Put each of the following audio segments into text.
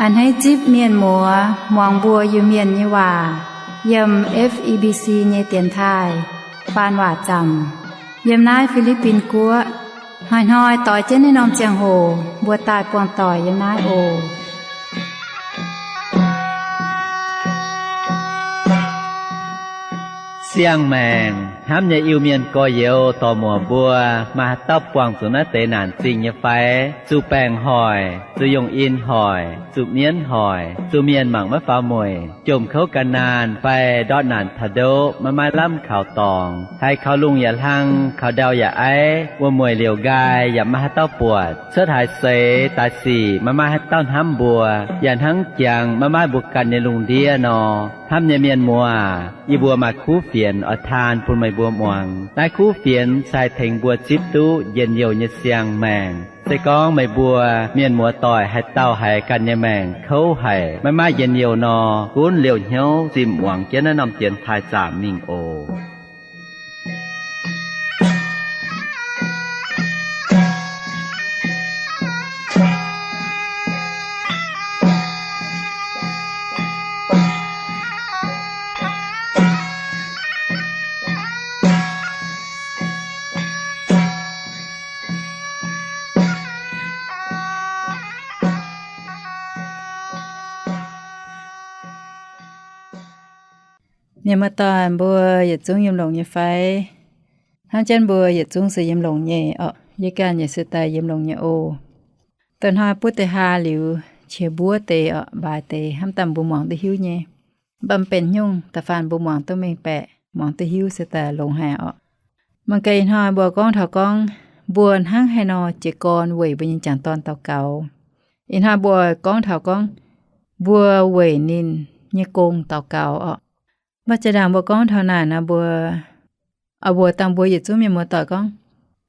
A'hneiv zipv mienh muoz muangx mbuo Iu-Mienh nyei waac yiem F E B C nyei dienx taaih faan waac zaamc yiem naaiv Fi^li^bin Guoqv. Hnoi-hnoi doix jienv naaiv norm ziangh hoc mbuo daaih buangh doic yiem naaiv oc. Siang-maengc hnamv nyei Iu-Mienh gorx-youz dorc-muoc mbuo, maaih haaix dauh buangh zuqc naaiv deix naanc zingh nyei fai? Zuqc baengc hoic, zuqc yongh in hoic, zuqc mienv hoic, zuqc mienh mangc maiv faaux mueic, jomc kouv gan naanh fai ndortv naanc taux ndoqv maiv maaih lamh kaux dorngx, haiz kaux lungh yaac hlang, kaux ndau yaac aiv, wuom-mueic liouc nqaai yaac maiv maaih haaix dauh buatc, cuotv haaix seix daaih sic maiv maaih haaix dauh hnamv mbuo, yaac hnangv jangx maiv maaih mbuo ganh nyei lungh ndiev nor. Hnamv nyei mienh muoz, yie mbuo maaih kuv fienx oix taan bun meih mbuo muangx. Naaiv kuv fienx se haih tengx mbuo zipv duqv njien-youh nyei siang-maengc. Se gorngv meih mbuo mienh muoz doic haaix dauh haiz ganh nyei maengc kouv haic, maiv maaih njien-youh nor, gunv liouh hnyouv zimh muangx jienv naaiv norm dienx taaih zaamc mingh oc. Mienh muoz-doic mbuo yietc zungv yiem longx nyei fai? Hnamv jienv mbuo yietc zungv se yiem longx nyei orqc. Yie ganh yaac se daaih yiem longx nyei oc. Da'hnoi buov deix haa liuz, qiex mbuov deix orqc, mbaaix deix hnamv daaih mbuo muangx duqv hiuv nyei. Mv baac mv benx haaix nyungc, da'faanh mbuo muangx duqv mengh baeqc, muangx duqv hiuv se daaih longx haic orqc. Mangc gaax ih hnoi mbuo gorngv taux gorngv mbuo hnangv haaix nor jiez gorn weic mbuo nyei jangc dorn daux gaux. Ih hnoi mbuo gorngv taux gorngv mbuo weic ninh nyei gong daux gaux orqc. Mv baac zinh ndaangc mbuo gorngv taux naaic nor, mbuo, mbuox dangh mbuo yietc zungv mienh muoz-doic gorngv,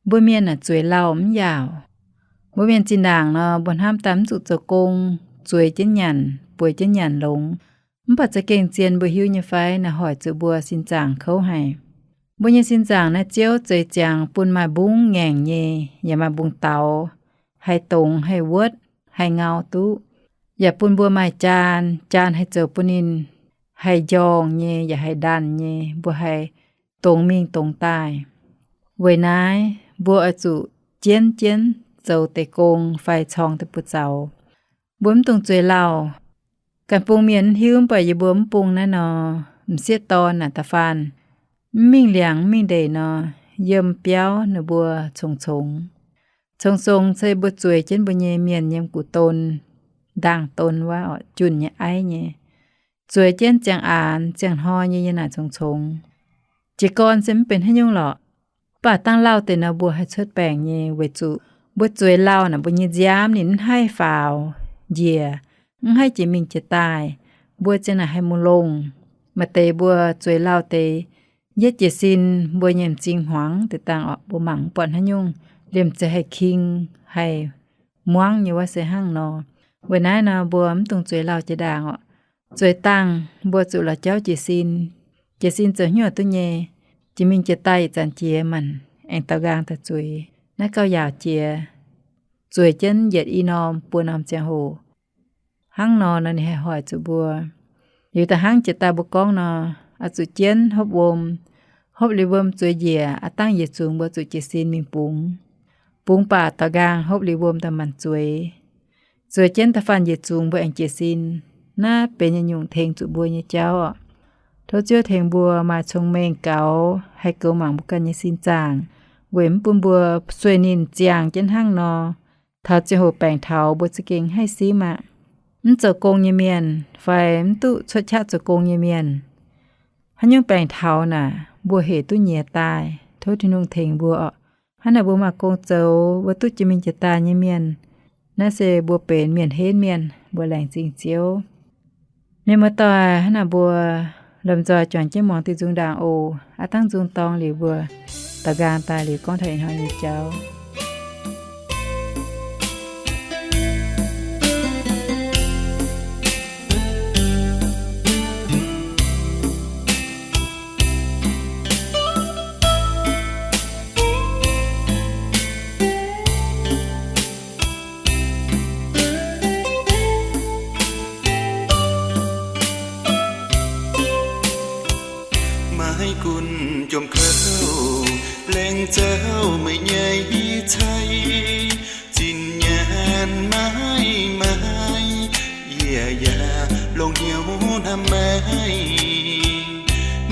mbuo mienh naaic zueiz lauh mv yaauc. Mbuo mienh zinh ndaangc nor, mbuo hnamv daaih mv zuqc zoux gong, zueiz jienv nyanc, bueix jienv nyanc longx. Mv baac za'gengh zien mbuo hiuv nyei fai, naaic hoic zuqc mbuo sin zaangc kouv haic. Mbuo nyei sin zaangc naaiv ziouv zeix ziangx bun maaih mbungv ngaengc nyei, yaac maaih mbungv daux, haih dongz, haih wuotv, haih ngau duqv, yaac bun mbuo maaih jaan, jaan haih zoux bun ninh haih njorngh nyei, yaac haih ndaanh nyei, mbuo haih dongz mingh dongz daaih. Weic naaiv mbuo oix zuqc jienv jienv zoux deix gong fai corng deix buoz-zaux. Mbuo mv dungx zueiz lauh. Ganh bung mienh mv hiuv, mv baac yie mbuo mv bung naaiv nor, m'sieqv dorn naaic da'faanh mv mingh liangx mv mingh ndeic nor, yiem biauv ninh mbuo congx-congx. Congx-congx se mbuo zueiz jienv mbuo nyei mienh nyei m'gux don, ndaangh don wuov orqc, junh nyei aiv nyei. Zueiz jienv ziangh aanx ziangh hnoi nyei yiem naaic congx-congx. Jiez gorn se mv benx haaix nyungc lorqc. Mv baac dangh lauh deix nor mbuo haih cuotv baengc nyei, weic zuqc mbuo zueiz lauh naaic mbuo nyei nziaamv ninh mv haih faaux njiec, mv haih jiex mingh jiex daaih, mbuo ziang naaic haih mungh longh. Maaih deix mbuo zueiz lauh deix, yietv jiez sin mbuo nyei m'zing hmuangx deix dangh orqc, mbuo mangc mv buatc haaix nyungc, liemh zeih haih king, haih muangv nyei wuov se hnangv nor. Weic naaiv nor mbuo mv dungx zueiz lauh jiex ndaangc orqc. Zueiz dangh mbuo zuqc la'jauv jiez sin. Jiez sin zoux hnyouv duqv nyei, jiex mingh jiex daaih ih zanc jiex maanc aengx daaux nqaang daaih zueiz. Naaiv gauh yaauc jiex, zueiz jienv yietc i norm buo norm ziangh hoc. Hnangv nor nor ninh haih hoic zuqc mbuo. Liuz da'hnangv jiex daaih mbuo gorngv nor, oix zuqc jienv hopv wuom. Hopv liuz wuom zueiz njiec, aav dangh yietc zungx mbuo zuqc jiez sin mingh bungx. Bungx baac daaux nqaang hopv liuz wuom daaih maanc zueiz. Zueiz jienv da'faanh yietc zungx mbuo aengx jiez sin. Naaiv benx yietc nyungc tengx zuqc mbuo nyei jauv orqc. Tov Ziouv tengx mbuo maaih cong-mengh gaux, haih goux mangc mbuo ganh nyei sin zaangc, weic mv bun mbuo sueih ninh ziangh jienv hnangv nor. Taux ziangh hoc baengc taux mbuo za'gengh haih simv aqv. Mv zoux gong nyei mienh fai mv duqv cuotv qaqv zoux gong nyei mienh, haaix nyungc baengc taux naaic mbuo hec duqv nyiex daaih. Tov Tin-Hungh tengx mbuo orqc. Hnangv naaic mbuo maaih gong zoux, mbuo duqv jiex mingh jiex daaih nyei mienh, naaiv se mbuo benx mienh henv mienh, mbuo laengz zingh Ziouv. Mienh muoz-doic, hnangv naaic mbuo lomh nzoih juangc jienv muangx diuh nzung ndaangc oc. Aav dangv nzung dorng liuz mbuo daaux nqaang daaih liuz gorngv taux ih hnoi nyei jauv. Bun jomc kouv, laengz zouv meih nyei cai. Zinh nyaanh maiv maaih, yie yaac longc hnyouv hnamv meih.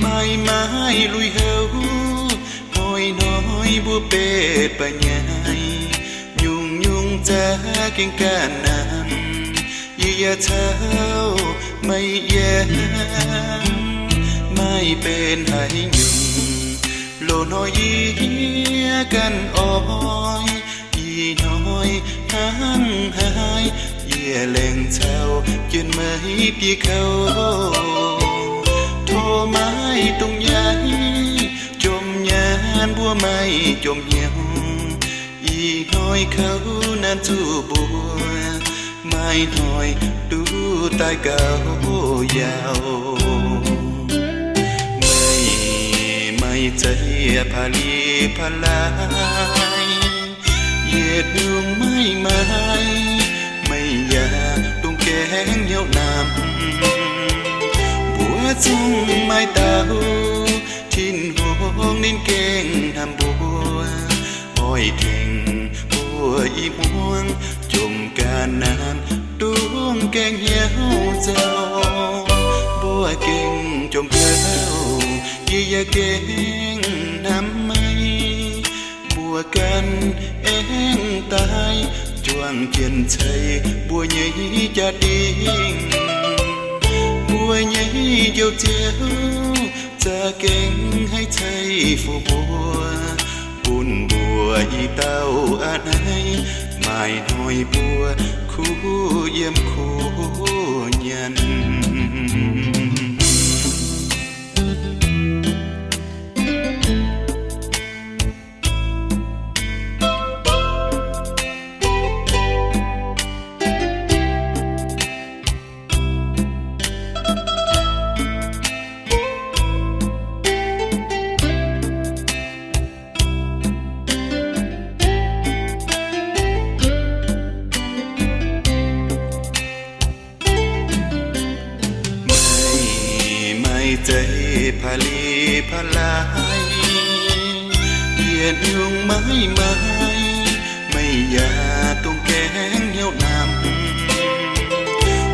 Maaih maaih lui-houx, hnoi-hnoi mbuo betv ba'nyaih, nyungc-nyungc za'gengh ganh naanc, yie yaac caux meih yiem. Maaih benx haaix nyungc, loz-hnoi yie ganh oix, ih hnoi hnangv haaix, yie laengz caux jienv meih dieh kouv. Tov maiv dungx yaac jomc nyaanh mbuo maaih jomc hnyouv. Ih hnoi kouv naanc zuqc mbuo, maaih hnoi duqv daaih gaux yaauc. Meih, meih zeiz pa'li pa'laaix, yietc nyungc maiv maaih, meih yaac dungx gaengh hnyouv namx. Mbuo zungv maaih dauh Tin-Hungh, ninh gengh hnamv mbuo, oix tengx mbuo i hmuangx jomc ga'naaiv, dungx gaengh hnyouv nzauh. Mbuo gengh jomc kouv, yie yaac gengh hnamv meih. Mbuo ganh aengx daaih juangc jienv ceix mbuo nyei jaa-dingh. Mbuo nyei Njoux Ziouv za'gengh haih ceix fuqv mbuo, bun mbuo i dauh a'hneiv maaih hnoi mbuo kuv yiem kuv nyanc. Meih, meih zeiz pa'li pa'laaix, yietc nyungc maiv maaih, meih yaac dungx gaengh hnyouv namx.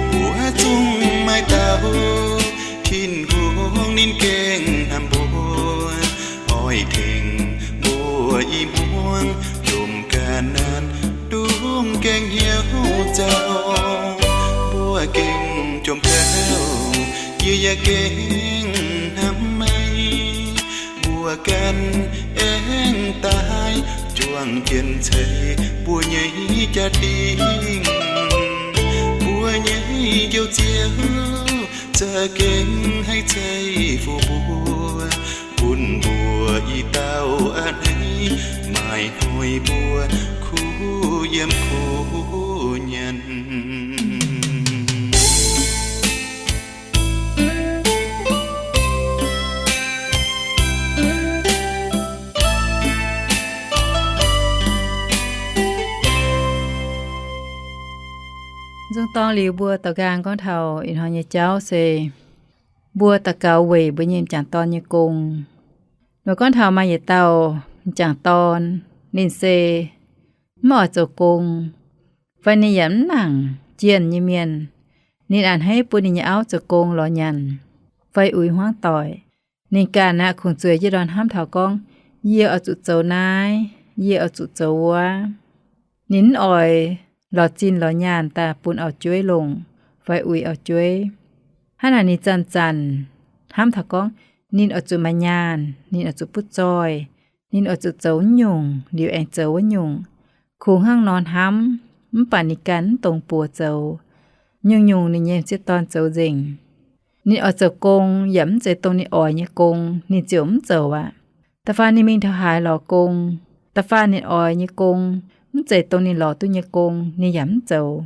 Mbuo zungv maaih dauh Tin-Hungh, ninh gengh hnamv mbuo, oix tengx mbuo i hmuangx jomc ga'naaiv, dungx gaengh hnyouv nzauh. Mbuo gengh jomc kouv, yie yaac gengh hnamv meih. Mbuo ganh aengx daaih juangc jienv ceix mbuo nyei jaa-dingh. Mbuo nyei Njoux Ziouv za'gengh haih ceix fuqv mbuo, bun mbuo i dauh a'hneiv maaih hnoi mbuo kuv yiem kuv nyanc. Nzung dorng liuz mbuo daux nqaang gorngv taux ih hnoi nyei jauv se mbuo daux gaux weic mbuo nyei m'jangc dorn nyei gong. Meih gorngv taux maaih yietc dauh m'jangc dorn, ninh se mv oix zoux gong, fai ninh yaac mv nangc jienh nyei mienh. Ninh a'hneiv bun ninh nyei auv zoux gong lorz nyanc fai uix hmuangv doic. Ninh ganh aqv kungx zueiz jienv ndorn hnamv taux gorngv, yie oix zuqc zoux naaiv, yie oix zuqc zoux wuov. Ninh mv oix lorz zinh lorz nyaanh daaih bun auv-jueiv longc fai uix auv-jueiv. Hnangv naaic ninh zanc-zanc hnamv taux gorngv, ninh oix zuqc maaih nyaanh, ninh oix zuqc butv zoih, ninh oix zuqc zoux wuov nyungc liuz aengx zoux wuov nyungc. Kungx hnangv nor hnamv, mv baac ninh ganh mv dungx buoz zoux. Nyungc-nyungc ninh nyei m'sieqv dorn zoux nzengc. Ninh oix zoux gong yaac mv zeiz dongh ninh oix nyei gong, ninh ziouc mv zoux aqv. Da'faanh ninh mingh taux haaix lorz gong, da'faanh ninh oix nyei gong, mv zeiz dongh ninh lorz duqv nyei gong, ninh yaac mv zoux.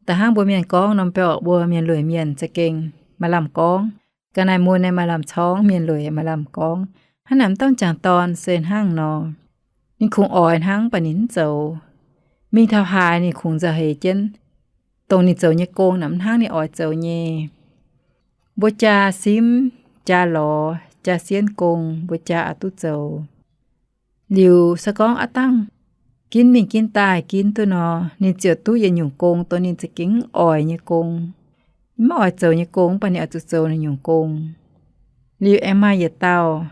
Da'hnangv mbuo mienh gorngv norm biauv, mbuo mienh lueic mienh za'gengh maaih lamh gorngv. Ga'naaiv mun naaiv maaih lamh corngv, mienh lueic maaih lamh gorngv. Hnangv naaic m'dauh m'jangc dorn se hnangv nor. Ninh kungx oix hnangv, mv baac ninh mv zoux. Mingh taux haaix ninh kungx nzauh heix jienv dongh ninh zoux nyei gong naaic mv hnangv ninh oix zoux nyei. Mbuo jaa simv, jaa lorz, jaa sienv gong, mbuo jaa oix duqv zoux. Liuz se gorngv aav dangh ginv mingh ginv daaih ginv duqv nor, ninh ziouc duqv yietc nyungc gong, dongh ninh za'gengh mv oix nyei gong, mv oix zoux nyei gong, mv baac ninh oix zuqc zoux naaiv nyungc gong. Liuz aengx maaih yietc dauh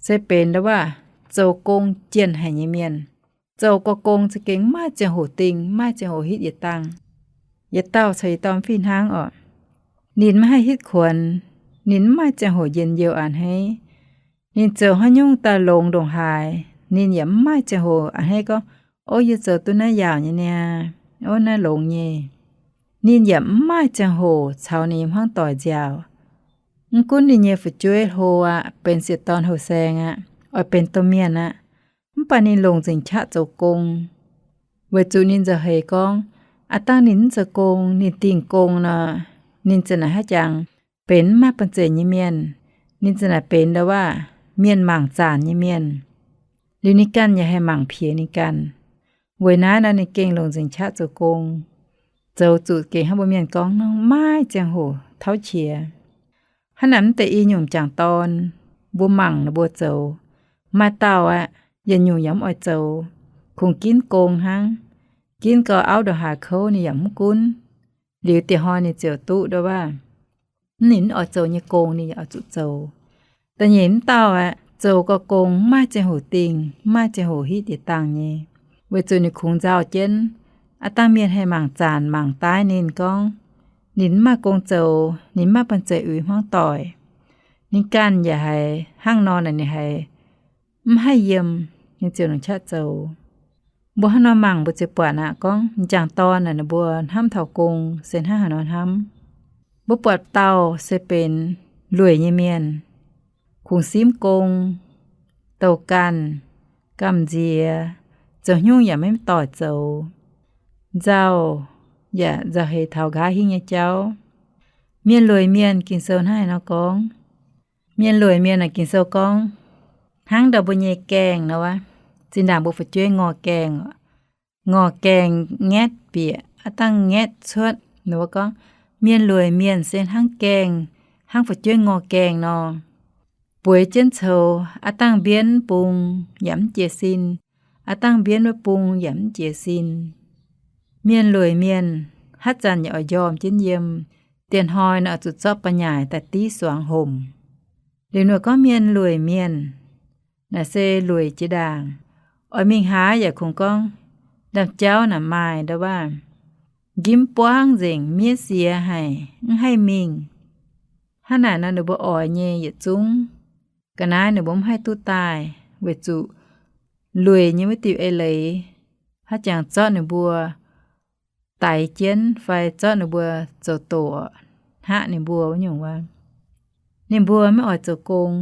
se benx ndau waac zoux gong jienh haic nyei mienh, zoux gong za'gengh mv maaih ziangh hoc dingh, mv maaih ziangh hoc hitv yietc dangh. Yietc dauh caux yietc dauh mv fih hnangv oc. Ninh maiv haih hitv kuonx, ninh mv maaih ziangh hoc njien-youh a'hneiv. Ninh zoux haaix nyungc daaih longx ndongc haaix, ninh yaac mv maaih ziangh hoc a'hneiv gorngv, Ov, yie zoux duqv naaiv yaauc nyei niaa, ov, naaiv longx nyei. Ninh yaac mv maaih ziangh hoc caux ninh nyei hmuangv doic nziaauc. Mv gunv ninh nyei fu'jueiv hlo aqv, benx sieqv dorn houh saeng aqv, oix benx domh mienh aqv, mv baac ninh longc nzengc qaqv zoux gong, weic zuqc ninh nzauh heix gorngv, aav dangh ninh mv zoux gong, ninh dingh gong nor, ninh za'naaic haaix jangx benx mv maaih banh zeic nyei mienh, ninh za'naaic benx ndau waac mienh mangc zaanc nyei mienh. Liuz ninh ganh yaac haih mangc piex ninh ganh. Weic naaiv nor ninh gengh longc nzengc qaqv zoux gong, zoux zuqc gengh hnangv mbuo mienh gorngv nor, maiv ziangh hoc tauv qiex. Hnangv naaic mv deix i nyungc m'jangc dorn, mbuo mangc ninh mbuo zoux, maaih dauh aqv, yietc nyungc yaac mv oix zoux, kungx ginv gong hnangv. Ginv gau auv ndongc haaix kouv ninh yaac mv gunv. Liuz dieh hnoi ninh ziouc duqv ndau waac, mv, ninh mv oix zoux nyei gong ninh yaac oix zuqc zoux. Da'nyeic mv dauh aqv, zoux gau gong mv maaih ziangh hoc dingh, mv maaih ziangh hoc hitv yietc dangh nyei, weic zuqc ninh kungx nzauh jienv aav dangh mienh haih mangc zaanc mangc daaih ninh gorngv, ninh mv maaih gong zoux, ninh mv maaih banh zeic uix hmuangv doic. Ninh ganh yaac haiz hnangv nor naaic ninh haiz mv haih yiem, ninh ziouc longc qaqv zoux. Mbuo hnangv nor mangc mbuo ziouc buatc aqv, gorngv m'jangc dorn naaic ninh mbuo hnamv taux gong se hnangv haaix nor hnamv. Mbuo buatc dauh se benx lueic nyei mienh, kungx simv gong, douc ganh, gamh nziex, zoux haaix nyungc yaac maiv doic zoux, nzauh, yaac nzauh heix taux nqa'haav hingv nyei jauv. Mienh lueic mienh Ging-Sou hnangv haaix nor gorngv? Mienh lueic mienh naaic Ging-Sou gorngv, hnangv ndau mbuo nyei gaengh nor wuov. Zinh ndaangc mbuo fu'jueiv ngorh gaengh, ngorh gaengh ngaetv bieqc, aav dangh ngaetv cuotv. Ninh mbuo gorngv, mienh lueic mienh se hnangv gaengh, hnangv fu'jueiv ngorh gaengh nor. Bueix jienv coux, aav dangh mbienv bung yaac mv jiez sin, aav dangh mbienv wuov bung yaac mv jiez sin. Mienh lueic mienh haaix zanc yaac oix njormh jienv yiem, dieh hnoi nor oix zuqc zorqv ba'nyaaic daaih div suangx homc. Liuz ninh gorngv mienh lueic mienh naaic se lueic jiex ndaangc, oix mingh haaix yaac kungx gorngv, ndaamv-jauv naaic maaih ndau waac njimv buangv nzengc, miev siex haic, mv haih mingh. Hnangv naaic nor ninh mbuo oix nyei yietc zungv ga'naaiv ninh mbuo mv haih duqv daaih, weic zuqc lueic nyei wuov diuh eix leiz haaix jangx zorqv ninh mbuo daix jienv fai zorqv ninh mbuo zoux doqc, hngaqv ninh mbuo wuov nyungc wuov. Ninh mbuo maiv oix zoux gong.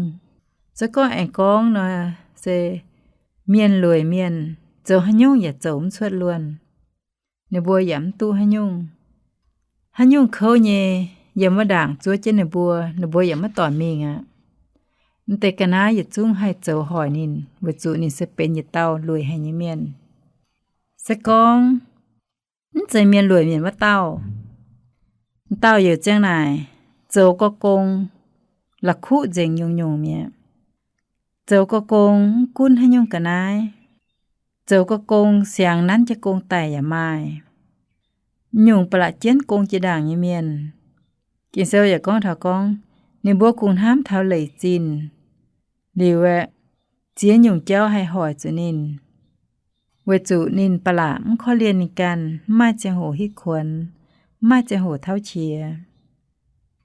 Se gorngv aengx gorngv nor, se mienh lueic mienh zoux haaix nyungc yaac zoux mv cuotv luonh. Ninh mbuo yaac mv duqv haaix nyungc. Haaix nyungc kouv nyei, yiem wuov ndaangc zuov jienv ninh mbuo, ninh mbuo yaac maiv doic mingh aqv. Mv deix ga'naaiv yietc zungv haih zoux hoic ninh, weic zuqc ninh se benx yietc dauh lueic haic nyei mienh. Se gorngv mv zeiz mienh lueic mienh wuov dauh, dauh youc ziang naaic zoux gau gong la'kuqv nzengc nyungc-nyungc mi'aqv. Zoux gau gong mv gunv haaix nyungc ga'naaiv, zoux gau gong siangx nanv jienv gong daic yaac maaih. Nyungc ba'laqc jienv gong jiex ndaangc nyei mienh, Ging-Sou yaac gorngv taux gorngv, ninh mbuo kungx hnamv taux leic zinh, liuz aeqv, ziex nyungc jauv haih hoic zuqc ninh, weic zuqc ninh ba'laqc mv korv-lienh ninh ganh, mv maaih ziangh hoc hitv kuonx, mv maaih ziangh hoc tauv qiex.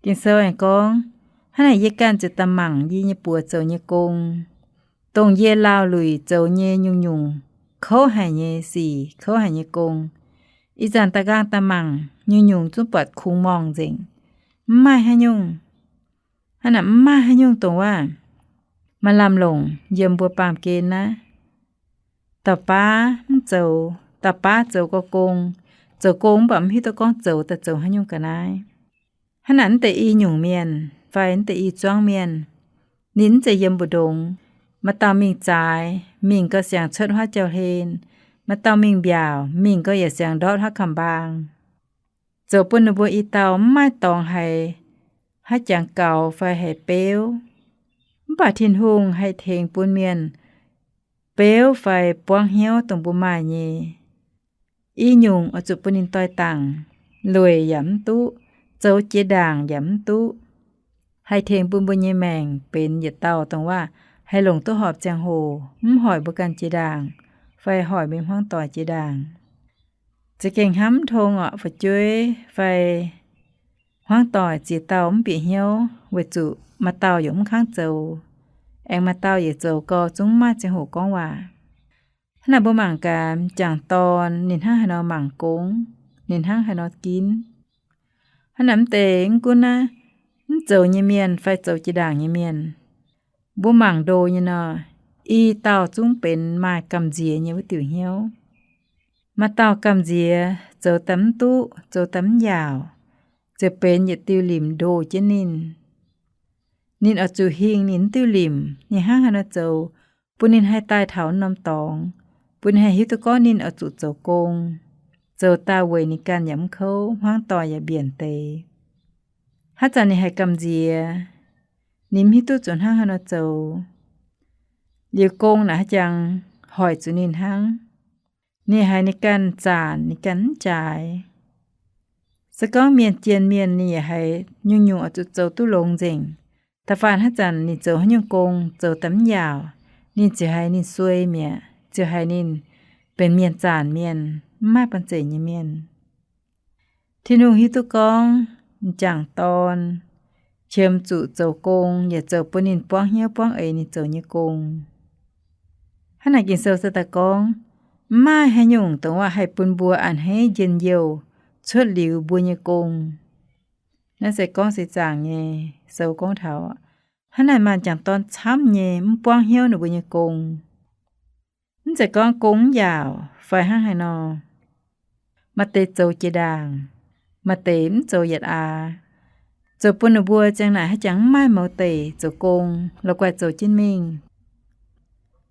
Ging-Sou aengx gorngv, hnangv naaic yie ganh ziouc daaih mangc yie nyei buoz zoux nyei gong, dongh yie laauh luic zoux nyei nyungc-nyungc kouv haic nyei sic, kouv haic nyei gong. Ih zanc da'nqaang daaih mangc nyungc-nyungc zungv buatc kungx morngh nzengc, mv maaih haaix nyungc. Hnangv naaic mv maaih haaix nyungc dongh waac maaih lamh longc yiem mbuo baamh gen naaiv. Dauh baav mv zoux, dauh baav zoux gau gong, zoux gong mv baac mv hiuv duqv gorngv zoux daaih zoux haaix nyungc ga'naaiv. Hnangv naaic mv deix i nyungc mienh fai mv deix i zuangv mienh, ninh mv zeiz yiem mbu'ndongx. Maaih dauh mingh zaaix, mingh gau siangx cuotv huaav jauv hlen, maaih dauh mingh mbiaauc, mingh gau yaac siangx ndortv huaav kamx-mbaang. Zoux bun ninh mbuo i dauh mv maaih dorngx haiz haaix jangx gaux fai haiz beuv. Mv baac Tin-Hungh haih tengx bun mienh beuv fai buangv hnyouv dongh mbuo maaih nyei. I nyungc oix zuqc bun ninh doix-dangc, lueic yaac mv duqv, zoux jiex ndaangc yaac mv duqv. Haih tengx bun mbuo nyei maengc benx yietc dauh dongh waac haih longc duqv horpc ziangh hoc, mv hoic mbuo ganh jiex ndaangc fai hoic mbuo hmuangv doic jiex ndaangc. Za'gengh hnamv mv tong orqc, fu'jueiv fai hmuangv doic ziex dauh mv bieqc hnyouv weic zuqc maaih dauh yaac mv kangv zoux, aengx maaih dauh yaac zoux gau zungv mv maaih ziangh hoc gorngv waac. Hnangv naaic mbuo mangc gaax m'jangc dorn ninh hnangv haaix nor mangc gong, ninh hnangv haaix nor ginv. Hnangv naaic mv deix mv gunv naaiv, mv zoux nyei mienh fai zoux jiex ndaangc nyei mienh, mbuo mangc ndo nyei nor, i dauh zungv benx maaih gamh nziex nyei wuov diuc hnyouv. Maaih dauh gamh nziex zoux daaih mv duqv, zoux daaih mv yaauc, ziouc benx yietc diuh limc ndoh jienv ninh. Ninh oix zuqc hingh ninh diuh limc, ninh hnangv haaix nor zoux, bun ninh haih daaih taux norm dorngx, bun ninh haih hiuv duqv gorngv ninh oix zuqc zoux gong, zoux daaih weic ninh ganh yaac mv kouv, hmuangv doic yaac mbienc deix. Haaix zanc ninh haiz gamh nziex, ninh mv hiuv duqv zuqc hnangv haaix nor zoux, liuz gong naaic haaix jangx hoic zuqc ninh hnangv. Ninh haiz ninh ganh zaanc, ninh ganh mv jaaix. Se gorngv mienh jien mienh, ninh yaac haiz nyungc-nyungc oix zuqc zoux duqv longx nzengc. Da'faanh haaix zanc ninh zoux haaix nyungc gong zoux daaih mv yaauc, ninh ziouc haiz ninh suei mi'aqv, ziouc haiz ninh benx mienh zaanc mienh, mv maaih banh zeic nyei mienh. Tin-Hungh hiuv duqv gorngv m'jangc dorn qiemx zuqc zoux gong yaac zoux bun ninh buangv hnyouv buangv eix ninh zoux nyei gong. Hnangv naaic Ging-Sou se daaih gorngv, mv maaih haaix nyungc dongh waac haih bun mbuo a'hneiv njien-youh cuotv liuz mbuo nyei gong. Naaiv se gorngv seix zaangc nyei sou gorngv taux hnangv naaic maaih m'jangc dorn camv nyei mv buangv hnyouv ninh mbuo nyei gong. Mv zeiz gorngv gong mv yaauc fai hnangv haaix nor. Maaih deix zoux jiex ndaangc, maaih deix mv zoux yietc aax, zoux bun ninh mbuo ziang naaic haaix jangx mv maaih mouz deic zoux gong, la'guaih zoux jienv mingh.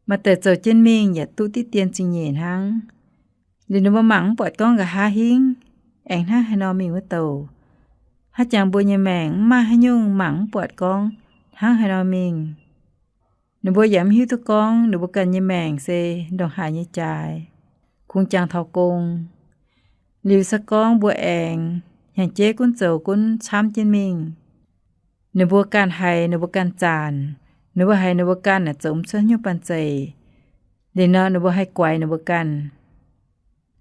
Maaih deix zoux jienv mingh yaac duqv diqv dien zingh nyeic hnangv. Liuz ninh mbuo mangc mv buatc gorngv nqa'haav hingv aengx hnangv haaix nor mingh wuov douc. Haaix jangx mbuo nyei maengc mv maaih haaix nyungc mangc mv buatc gorngv hnangv haaix nor mingh. Ninh mbuo yaac mv hiuv duqv gorngv ninh mbuo ganh nyei maengc se ndongc haaix nyei jaaix, kungx jangx taux gong. Liuz se gorngv mbuo aengx hnyangx-jeiv gunv zoux gunv camv jienv mingh, ninh mbuo ganh haiz ninh mbuo ganh zaanc, ninh mbuo haiz ninh mbuo ganh naaic zoux mv cuotv nyungc banh zeic, liuz nor ninh mbuo haih guaix ninh mbuo ganh.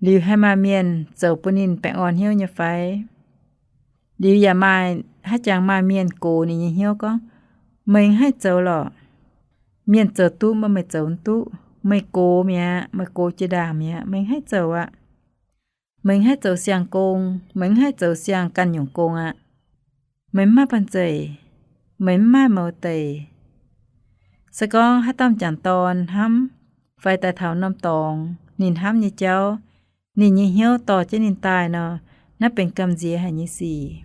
Liuz haih maaih mienh zoux bun ninh baengh orn hnyouv nyei fai? Liuz yaac maaih haaix jangx maaih mienh gox ninh nyei hnyouv gorngv, meih mv haih zoux lorqc. Mienh zoux duqv, meih zoux mv duqv. Meih gox mi'aqv, meih gox jiex ndaangc mi'aqv, meih mv haih zoux aqv. Meih mv haih zoux siang-gong, meih mv haih zoux siang ganh nyungc gong aqv. Meih mv maaih banh zeic, meih mv maaih mouz deic. Se gorngv haaix dauh m'jangc dorn hnamv fai daaih taux norm dorngx ninh hnamv nyei jauv, ninh nyei hnyouv dorh jienv ninh daaih nor, naaiv benx gamh nziex haic nyei sic.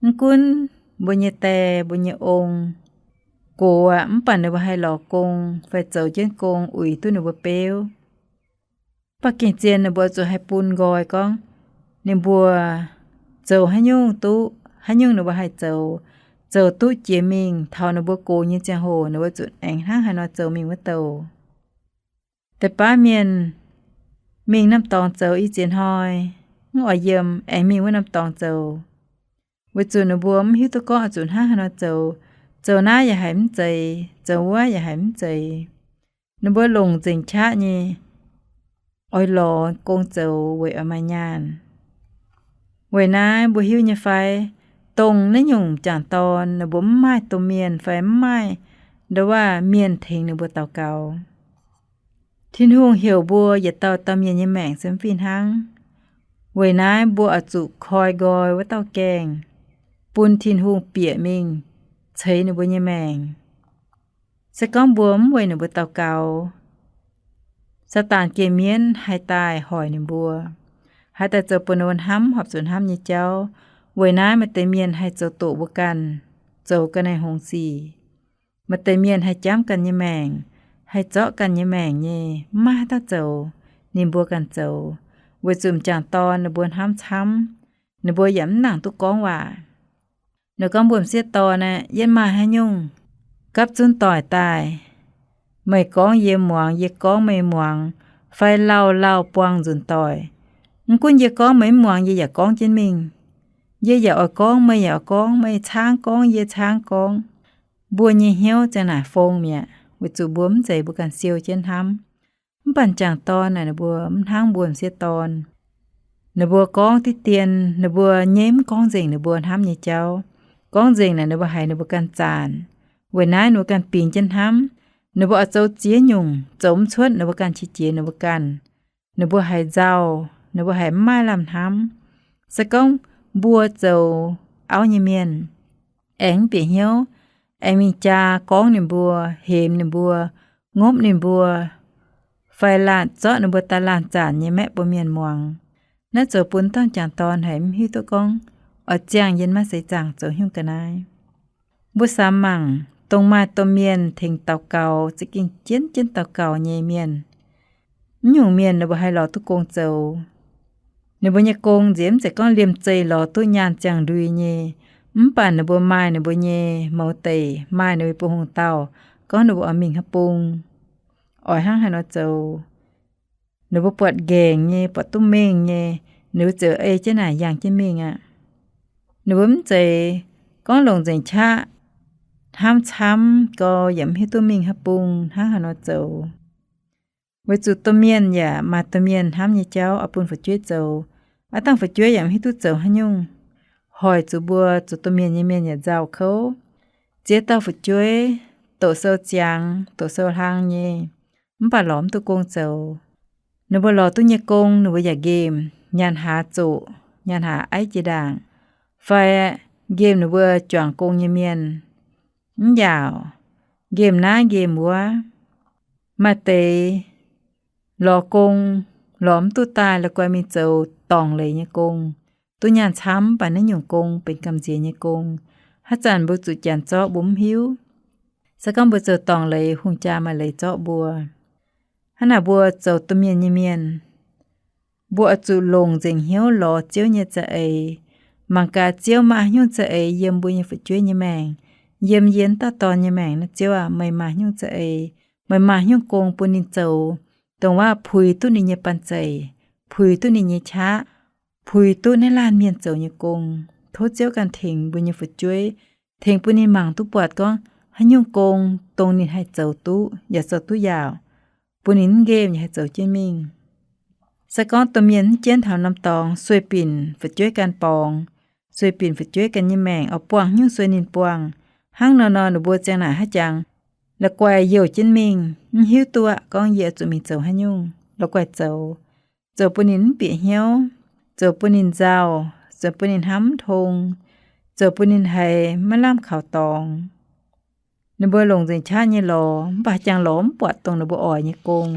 Mv gunv mbuo nyei die, mbuo nyei ong, gox aqv, mv baac ninh mbuo haih lorz gong fai zoux jienv gong uix duqv ninh mbuo beuv. Mv baac gengh zien ninh mbuo zuqc haih bun nqoi gorngv ninh mbuo zoux haaix nyungc duqv, haaix nyungc ninh mbuo haih zoux, zoux duqv jiex mingh taux ninh mbuo gox nyei ziangh hoc ninh mbuo zuqc aengx hnangv haaix nor zoux mingh wuov douc. Deix baav mienh mingh norm dorngx zoux i ziex hnoi, mv oix yiem, aengx mingh wuov norm dorngx zoux, weic zuqc ninh mbuo mv hiuv duqv gorngv oix zuqc hnangv haaix nor zoux. Zoux naaiv yaac haiz mv zeiz, zoux wuov yaac haiz mv zeiz. Ninh mbuo longc nzengc qaqv nyei oix lorz gong zoux weic oix maaih nyaanh. Weic naaiv mbuo hiuv nyei fai, dongh naaiv nyungc m'jangc dorn ninh mbuo mv maaih domh mienh fai mv maaih ndo waac mienh tengx ninh mbuo daux gaux. Tin-Hungh heuc mbuo yietc dauh dauh mienh nyei maengc se mv fih hnangv. Weic naaiv mbuo oix zuqc koi nqoi wuov dauh gaengh, bun Tin-Hungh bieqc mingh ceix ninh mbuo nyei maengc. Se gorngv mbuo mv weic ninh mbuo daux gaux, Saadaan geh mienv haih daaih hoic ninh mbuo, haih daaih zoux bun ninh mbuo hnamv horpc zuqc hnamv nyei jauv. Weic naaiv maaih deix mienh haih zoux doqc mbuo ganh, zoux ga'naaiv hngongx sic. Maaih deix mienh haih jamv ganh nyei maengc, haih zorqv ganh nyei maengc nyei, mv maaih haaix dauh zoux, ninh mbuo ganh zoux, weic zuqc m'jangc dorn ninh mbuo hnamv camv, ninh mbuo yaac mv nangc duqv gorngv waac. Ninh gorngv mbuo m'sieqv dorn aeqv, yie maaih haaix nyungc gapv zunv doic daaih, meih gorngv yie muangx, yie gorngv meih muangx, fai lauh lauh buangh nzunc doic. Mv gunv yie gorngv meih mv muangx, yie yaac gorngv jienv mingh. Yie yaac oix gorngv, meih yaac oix gorngv, meih caangv gorngv, yie caangv gorngv. Mbuo nyei hnyouv ziang naaic fong mi'aqv, weic zuqc mbuo mv zeiz mbuo ganh siou jienv hnamv. Mv baac m'jangc dorn naaic ninh mbuo mv hnangv mbuo m'sieqv dorn. Ninh mbuo gorngv diqv dien, ninh mbuo nyei mv gorngv nzengc ninh mbuo hnamv nyei jauv. Gorngv nzengc naaic ninh mbuo haiz ninh mbuo ganh zanc. Weic naaiv ninh mbuo ganh bingx jienv hnamv. Ninh mbuo oix zoux ziex nyungc, zoux mv cuotv ninh mbuo ganh qiex jiez ninh mbuo ganh. Ninh mbuo haiz nzauh, ninh mbuo haiz mv maaih lamh hnamv. Se gorngv mbuo zoux auv nyei mienh, aengx mv bieqc hnyouv, aengx mingh jaa gorngv ninh mbuo, hemx ninh mbuo, ngopv ninh mbuo, fai laanh zorqv ninh mbuo daaih laanh zanc nyei maeqv bun mienh muangx. Naaiv zoux bun dauh m'jangc dorn haiz mv hiuv duqv gorngv oix ziangh yiem naaiv seix zaangc zoux haaix nyungc ga'naaiv. Mbuo samx mangc, dongh maaih domh mienh tengx daux gaux, za'gengh jienv jienv daux gaux nyei mienh. Mv nyungc mienh ninh mbuo haih lorz duqv gong zoux. Ninh mbuo nyei gong nziex mv zeiz gorngv liemh zeih lorz duqv nyaanh ziangh ndui nyei, mv baac ninh mbuo maaih ninh mbuo nyei mouz deic, maaih ninh mbuo nyei bungx hungh dauh, gorngv ninh mbuo oix mingh haaix bung, oix hnangv haaix nor zoux. Ninh mbuo buatc nqaengc nyei, buatc duqv mengh nyei, ninh mbuo ziouc ei jienv naaic yangh jienv mingh aqv. Ninh mbuo mv zeiz gorngv longc nzengc qaqv hnamv camv gau yaac mv hiuv duqv mingh haaix bung hnangv haaix nor zoux. Weic zuqc domh mienh yaac maaih domh mienh hnamv nyei jauv oix bun fu'jueiv zoux. Aav dangh fu'jueiv yaac mv hiuv duqv zoux haaix nyungc. Hoic zuqc mbuo zoux domh mienh nyei mienh yaac nzauh kouv. Ziex dauh fu'jueiv doqc sou ziangx, doqc sou hlang nyei, mv baac lorz mv duqv gong zoux. Ninh mbuo lorz duqv nyei gong ninh mbuo yaac nqemh, nyaanh haaz zoqc, nyaanh haaz aiv jiex ndaangc, fai nqemh ninh mbuo juangc gong nyei mienh, mv yaauc, nqemh naaiv nqemh wuov. Maaih deix lorz gong, lorz mv duqv daaih la'guaih mingh zoux dorngc leiz nyei gong, duqv nyaanh camv, mv baac naaiv nyungc gong benx gamh nziex nyei gong. Haaix zanc mbuo zuqc janx zorqv mbuo mv hiuv. Se gorngv mbuo zoux dorngc leiz, hungh jaa maaih leiz zorqv mbuo. Hnangv naaic mbuo zoux domh mienh nyei mienh, mbuo oix zuqc longc nzengc hnyouv lorz Ziouv nyei za'eix. Mangc gaax Ziouv maaih haaix nyungc za'eix yiem mbuo nyei fu'jueiv nyei maengc, yiem yie dauh dorn nyei maengc naaiv. Ziouv aac, meih maaih haaix nyungc za'eix, meih maaih haaix nyungc gong bun ninh zoux, dongh waac puix duqv ninh nyei banh zeic, puix duqv ninh nyei qaqv, puix duqv naaiv laanh mienh zoux nyei gong. Tov Ziouv ganh tengx mbuo nyei fu'jueiv, tengx bun ninh mangc duqv buatc gorngv haaix nyungc gong dongh ninh haih zoux duqv yaac zoux duqv yaauc, bun ninh mv nqemh yaac haih zoux jienv mingh. Se gorngv domh mienh mv jienv taux norm dorngx, sueih binc fu'jueiv ganh borngz, sueih binc fu'jueiv ganh nyei maengc, oix buangh haaix nyungc sueih ninh buangh. Hnangv nor nor ninh mbuo ziang naaic haaix jangx la'guaih youh jienv mingh, mv hiuv duqv aqv gorngv yie oix zuqc mingh zoux haaix nyungc, la'guaih zoux. Zoux bun ninh mv bieqc hnyouv, zoux bun ninh nzauh, zoux bun ninh hnamv mv tong, zoux bun ninh haiz maiv lamh kaux dorngx. Ninh mbuo longc nzengc qaqv nyei lorz, mv baac haaix jangx lorz mv buatc dongh ninh mbuo oix nyei gong,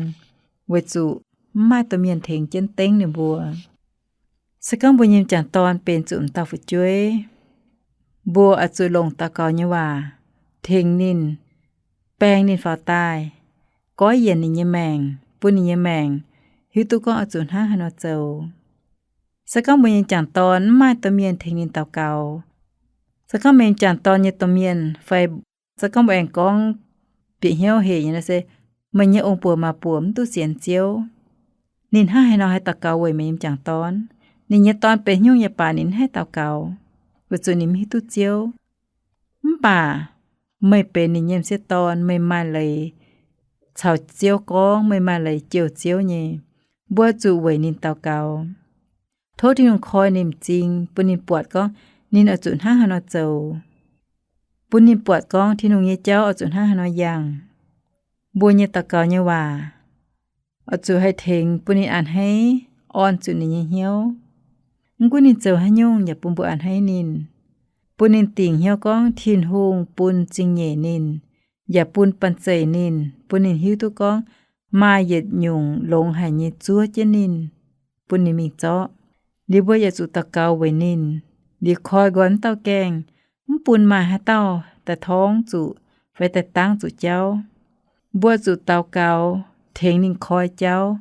weic zuqc mv maaih domh mienh tengx jienv dengv ninh mbuo. Se gorngv mbuo nyei m'jangc dorn benx zuqc m'dauh fu'jueiv, mbuo oix zuqc longc daux gaux nyei waac tengx ninh, baeng ninh faaux daaih, goiv yienc ninh nyei maengc, bun ninh nyei maengc hiuv duqv gorngv oix zuqc hnangv haaix nor zoux. Se gorngv mbuo nyei m'jangc dorn mv maaih domh mienh tengx ninh daux gaux, se gorngv meih m'jangc dorn nyei domh mienh fai se gorngv mbuo aengx gorngv bieqc hnyouv hec nyei nor se, meih nyei ong-buoc maa-buoc mv duqv sienx Ziouv, ninh hnangv haaix nor haih daux gaux weic meih nyei m'jangc dorn? Ninh nyei dorn benx haaix nyungc yaac baac ninh mv haih daux gaux, weic zuqc ninh mv hiuv duqv Ziouv. Mv baac meih benx ninh nyei m'sieqv dorn, meih maaih leiz caux Ziouv gorngv, meih maaih leiz jouh Ziouv nyei. Mbuo zuqc weic ninh daux gaux. Tov Tin-Hungh koi ninh m'zing, bun ninh buatc gorngv ninh oix zuqc hnangv haaix nor zoux, bun ninh buatc gorngv Tin-Hungh nyei jauv oix zuqc hnangv haaix nor yangh. Mbuo nyei daux gaux nyei waac oix zuqc haih tengx bun ninh a'hneiv, orn zuqc ninh nyei hnyouv. Mv gunv ninh zoux haaix nyungc yaac bun mbuo a'hneiv ninh, bun ninh dingc hnyouv gorngv Tin-Hungh bun zingh nyeic ninh, yaac bun banh zeic ninh, bun ninh hiuv duqv gorngv maaih yietc nyungc longx haic nyei zuov jienv ninh, bun ninh mingh zorqv. Liuz mbuo yaac zuqc daux gaux weic ninh, liuz koi nqoi m'dauh gaengh, mv bun maaih haaix dauh daaih torngv zuqc fai daaih dangv zuqc jauv. Mbuo zuqc daux gaux tengx ninh koi jauv,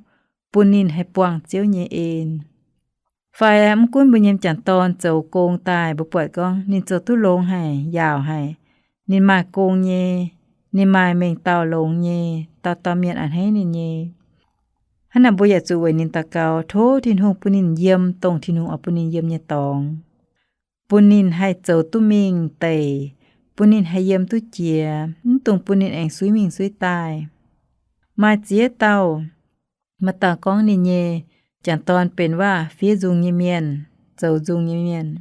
bun ninh haih buangh Ziouv nyei en. Fai mv gunv mbuo nyei m'jangc dorn zoux gong daaih mbuo buatc gorngv ninh zoux duqv longx haic, yaauc haic, ninh maaih gong nyei, Ninh maaih mengh dauh longx nyei, dauh dauh mienh a'hneiv ninh nyei. Hnangv naaic mbuo yaac zuqc weic ninh daux gaux, tov Tin-Hungh bun ninh yiem dongh Tin-Hungh oix bun ninh yiem nyei dorngx, bun ninh haih zoux duqv mingh deic, bun ninh haih yiem duqv jiex, mv dungx bun ninh aengx suiv mingh suiv daaih. Maaih ziex dauh, maaih dauh gorngv ninh nyei m'jangc dorn benx waac-fiev nzung nyei mienh, zoux nzung nyei mienh.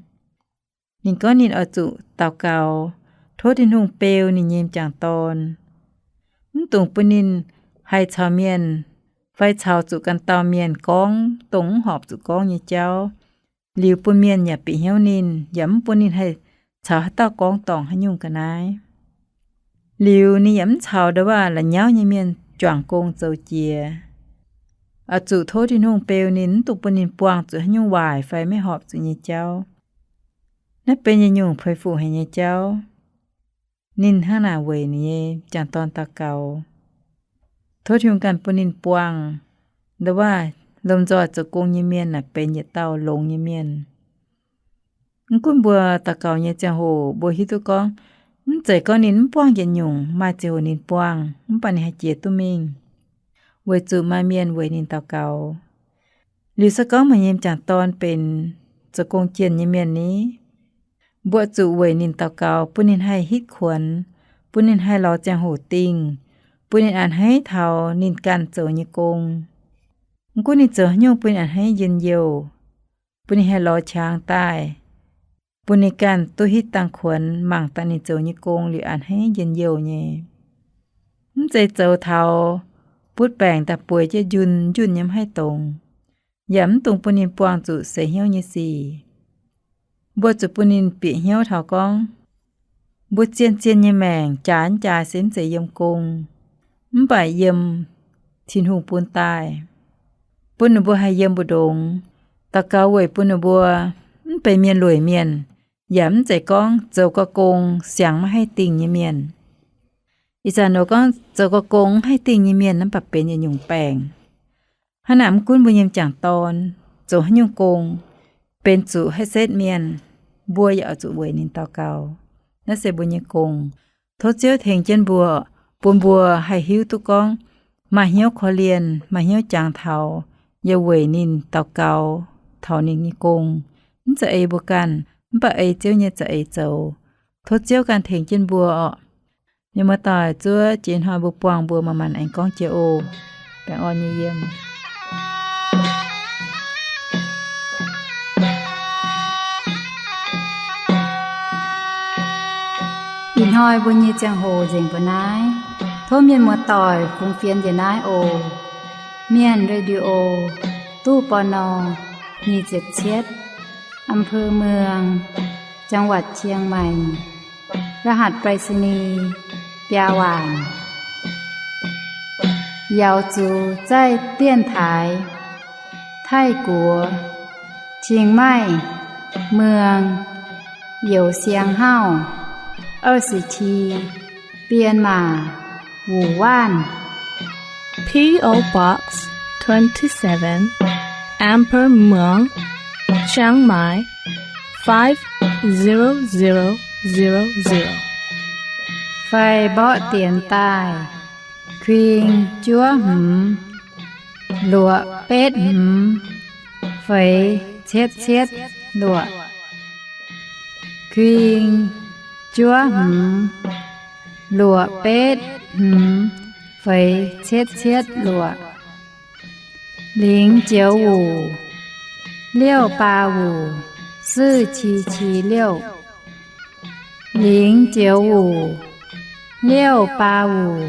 Ninh gorngv ninh oix zuqc daux gaux, tov Tin-Hungh beu ninh nyei m'jangc dorn, mv dungx bun ninh haih caux mienh fai caux zuqc ganh dauh mienh gorngv dongh mv horpc zuqc gorngv nyei jauv, liuz bun mienh yaac bieqc hnyouv ninh, yaac mv bun ninh haih caux haaix dauh gorngv dorngc haaix nyungc ga'naaiv. Liuz ninh yaac mv caux ndau waac la'nyauv nyei mienh juangc gong zoux jiex. Oix zuqc tov Tin-Hungh beu ninh, mv dungx bun ninh buangh zuqc haaix nyungc waaic fai maiv horpc zuqc nyei jauv. Naaiv benx yietc nyungc puix fuqv haic nyei jauv. Ninh hnangv naaic weic ninh nyei m'jangc dorn daux gaux, tov Tin-Hungh ganh bun ninh buangh ndau waac lomh nzoih zoux gong nyei mienh naaic benx yietc dauh longx nyei mienh. Mv gunv mbuo daux gaux nyei ziangh hoc mbuo hiuv duqv gorngv, mv zeiz gorngv ninh mv buangh yietc nyungc, maaih ziangh hoc ninh buangh, mv baac ninh haih jiex duqv mingh, weic zuqc maaih mienh weic ninh daux gaux. Liuz se gorngv meih nyei m'jangc dorn benx zoux gong jienh nyei mienh ni, mbuo zuqc weic ninh daux gaux bun ninh haih hitv kuonx, bun ninh haih lorz ziangh hoc dingh, bun ninh a'hneiv taux ninh ganh zoux nyei gong. Mv gunv ninh zoux haaix nyungc bun ninh a'hneiv njien-youh, bun ninh haih lorz qangx daaih, bun ninh ganh duqv hitv dangh kuonx mangc daaih ninh zoux nyei gong liuz a'hneiv njien-youh nyei. Mv zeiz zoux taux butv baengc daaih bueix jienv njunh njunh nyei mv haih dongz, yaac mv dungx bun ninh buangh zuqc seix hnyouv nyei sic. Mbuo zuqc bun ninh bieqc hnyouv taux gorngv, mbuo zien-zien nyei maengc jaaix jaaix se mv zeiz yiem gong, mv baac yiem Tin-Hungh bun daaih, bun ninh mbuo haih yiem mbu'ndongx. Daux gaux weic bun ninh mbuo mv benx mienh lueic mienh, yaac mv zeiz gorngv zoux gau gong siang maiv haih dingh nyei mienh. Ih zanc nor gorngv zoux gau gong mv haih dingh nyei mienh, mv baac benx yietc nyungc baengc. Hnangv naaic mv gunv mbuo nyei m'jangc dorn zoux haaix nyungc gong, benx zuqc haih setv mienh, mbuo yaac oix zuqc weic ninh daux gaux. Naaiv se mbuo nyei gong. Tov Ziouv tengx jienv mbuo, bun mbuo haih hiuv duqv gorngv maaih hnyouv korv-lienh, maaih hnyouv jangx taux, yaac weic ninh daux gaux taux ninh nyei gong. Mv za'eix mbuo ganh, mv baac ei Ziouv nyei za'eix zoux. Tov Ziouv ganh tengx jienv mbuo orqc. Mienh muoz-doic, zuov jiex hnoi mbuo buangh mbuo manc-manc aengx gorngv jiex oc. Baengh orn nyei yiem. Ih hnoi mbuo nyei ziangh hoc nzengc mbuo naaiv. Tov mienh muoz-doic fungx fienx njiec naaiv oc. Mienh Radio, ตู้ ปณ. nyic ziepc cietv, อำเภอเมือง จังหวัดเชียงใหม่ รหัสไปรษณีย์ biaa waanc. 瑶族在电台 ไทยกั๋ว เชียงใหม่ เมือง หยงเซียงเฮ้า เอ้อสิที เปียนหม่า หมู่บ้าน P O Box twenty-seven, Amber Muang, Chiang Mai, five zero zero zero zero. Fai mborqv dienx daaih, kuing juov hmz, luoqc betv hmz, feix cietv cietv luoqc. Kuing juov hmz, luoqc betv hmz, feix cietv cietv luoqc. 零九五 六八五 四七七六. 零九五 六八五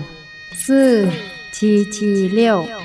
四七七六.